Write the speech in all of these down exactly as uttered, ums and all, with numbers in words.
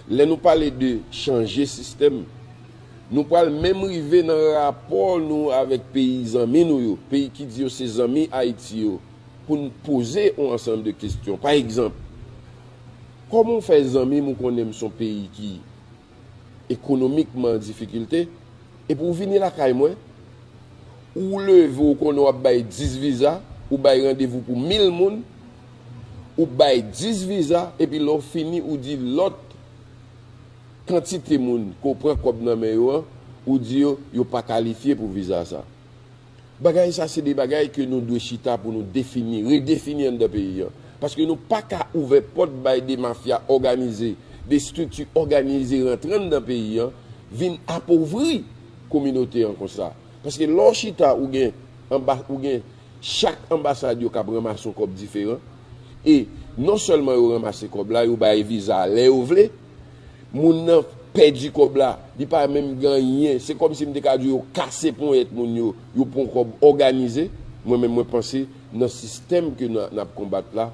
Lè nou pale de chanje sistèm, nou pral menm rive nan rapò nou avèk peyi zanmi nou yo, peyi ki di yo se zanmi Ayiti yo, pou n poze yon ansanm de kesyon. Pa egzanp, kòman w fè zanmi m ou konnen m se yon peyi ki ekonomikman an difikilte, epi w vini lakay mwen, ou leve, ou konnen w ap bay dis viza, ou bay randevou pou mil moun, ou bay dis viza, epi lè w fini, ou di lòt kantite moun ke w pran kòb nan men yo an, ou di yo, yo pa kalifye pou viza sa. Bagay sa se de bagay ke nou dwe chita pou nou defini, redefini anndan peyi an. Paske nou pa ka ouvè pòt bay de mafya òganize, de estrikti òganize rantre anndan peyi an, vin apovri kominote an konsa. Paske lè w chita, ou gen anba, ou gen chak anbasad yo k ap ranmase yon kòb diferan. E non sèlman yo ranmase kòb la, yo bay viza lè yo vle. Moun nan pèdi kòb la, li pa menm gen anyen. Se kòmsi m te ka di yo kase ponyèt moun yo, yo pran kòb òganize. Mwen menm, mwen panse nan sistèm ke n a, n ap konbat la,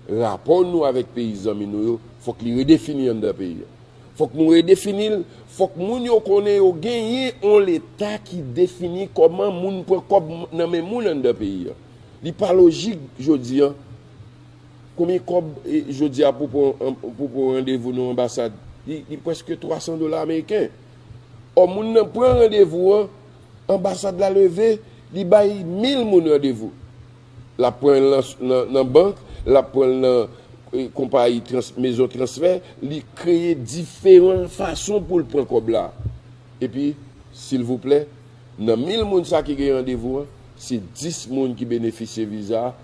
rapò nou avèk peyi zanmi nou yo, fòk li redefini anndan peyi an. Fòk nou redefini l, fòk moun yo konnen yo genyen yon Leta ki defini kòman moun pran kòb nan men moun anndan peyi an. Li pa lojik jodi an. Konbyen kòb, e, jodi a pou pran, pou pran randevou nan anbasad? Li, li prèske twa san dola ameriken. Ò, moun nan pran randevou an, anbasad la leve, li bay mil moun randevou. L ap pran l nan, nan, nan bank, l ap pran l nan, e, konpayi trans-, mezon transfè, li kreye diferan fason pou l pran kòb la. Epi, silvouplè, nan mil moun sa ki gen randevou an, se dis moun ki benefisye viza a,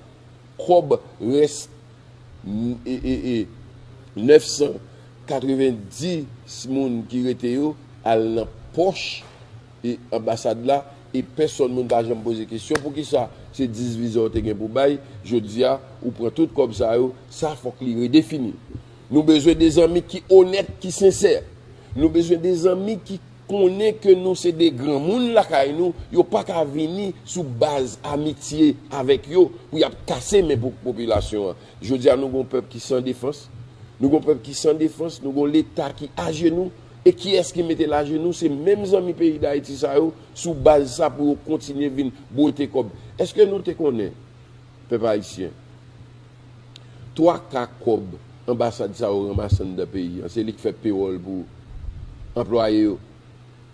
kòb rès, e, e, e, nèf san katrevenndis moun ki rete yo al nan pòch, e, anbasad la, e pèsòn moun pa janm poze kesyon poukisa se dis viza w te gen pou bay, jodi a, ou pran tout kòb sa yo, sa fòk li redefini. Nou bezwen de zanmi ki onèt, ki sensè. Nou bezwen de zanmi ki konnen ke nou se de granmoun lakay nou, yo pa ka vini sou baz amitye avèk yo pou y ap kase men pou popilasyon an. Jodi a, nou gon pèp ki san defans. Nou gon pèp ki san defans, nou gon Leta ki ajenou. E kiyès ki mete l ajenou? Se menm zanmi peyi Dayiti sa yo, sou baz sa pou yo kontinye vin bwote kòb. Èske nou te konnen, pèp ayisyen, twa ka kòb anbasad sa yo ranmase anndan peyi an, se li k fè pewòl pou anplwaye yo?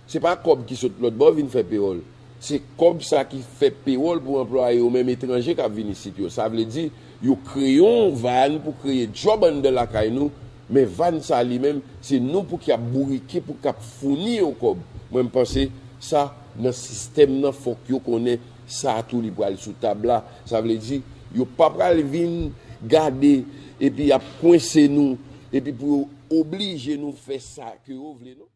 Se pa kòb ki sot lòt bò vin fè pewòl. Se kòb sa ki fè pewòl pou anplwaye yo, menm etranje k ap vin isit yo. Sa vle di, yo kreye yon van pou kreye djòb anndan lakay nou, men van sa li menm, se nou pou k ap bourike, pou k ap founi yo kòb. Mwen, m panse sa, nan sistèm nan, fòk yo konnen sa tou li pral sou tab la. Sa vle di, yo pa pral vin gade, epi ap kwense nou, epi pou yo oblije nou fè sa ke yo vle, non.